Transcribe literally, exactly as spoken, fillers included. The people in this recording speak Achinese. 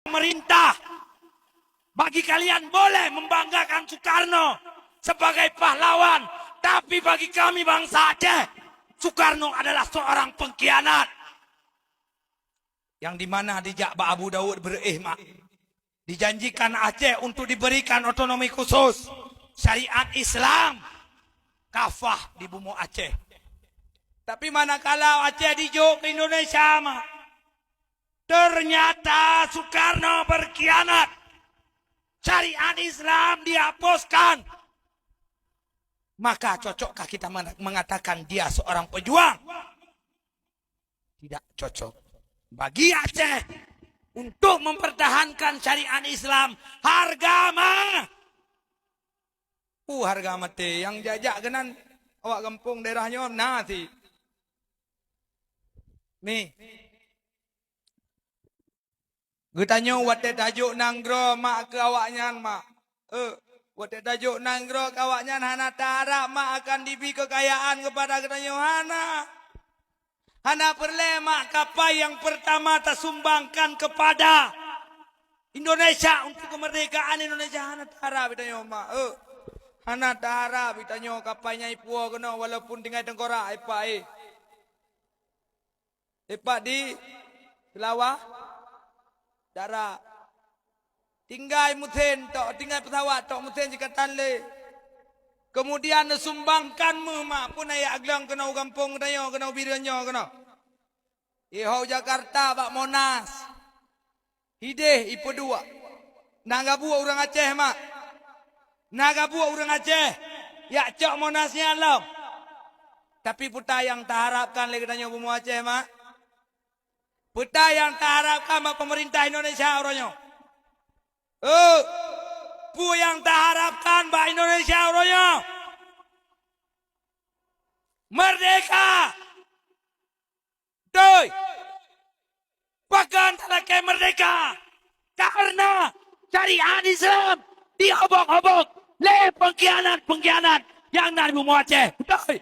pemerintah. Bagi kalian boleh membanggakan Soekarno sebagai pahlawan, tapi bagi kami bangsa Aceh, Soekarno adalah seorang pengkhianat. Yang di mana dijak bak Abu Daud beureueh mak. Dijanjikan Aceh untuk diberikan otonomi khusus, syariat Islam, kafah di bumoe Aceh. Tapi manakala Aceh dijok ke Indonesia mak, ternyata Soekarno berkhianat. Syariat Islam dihapuskan. Maka cocokkah kita mena-, mengatakan dia seorang pejuang? Tidak cocok. Bagi Aceh, untuk mempertahankan syariat Islam, harga mah. Uh, harga maté. Nyang jak-jak keunan awak gampông daerah nyoe na sit. Nih. Geutanyoe watée tajok nanggroe mak keu awaknyan mak. Eh, watée tajok nanggroe keu awaknyan hana taharap mak akan dibi keukayaan keupada geutanyoe, hana. Hana peureulée mak kapai nyang peurtama tasumbangkan keupada Indonesia untuk keumeurdekaan Indonesia, hana taharap geutanyoe mak. Eh, hana taharap geutanyoe kapai nyang ipuwoe keunoe walaupun tinggai teungkorak ipak, eh. Ipak di Seulawah Dara. Tinggai meusén tok, tinggai peusawat tok, meusén sikatan lé. Keumudian neusumbangkan meuh mak pun ayah aglong keunoe u gampông geutanyoe, keunoe u Bireuen nyoe keunoe. Iho Jakarta bak Monas. Hideh ipeuduek. Na gabuek ureuëng Aceh mak. Na gabuek ureuëng Aceh. Yak cok Monas nyan lom. Tapi peue nyang taharapkan lé geutanyoe bumoe Aceh mak? Peue nyang taharapkan bak peumeurintah Indonesia uroe nyoe? Eh, peue nyang taharapkan bak Indonesia uroe nyoe? Merdeka! Beutôi! Pakon talakée merdeka? Karena syariat Islam diobok-obok lé pengkhianat-pengkhianat nyang na di bumoe Aceh. Beutôi!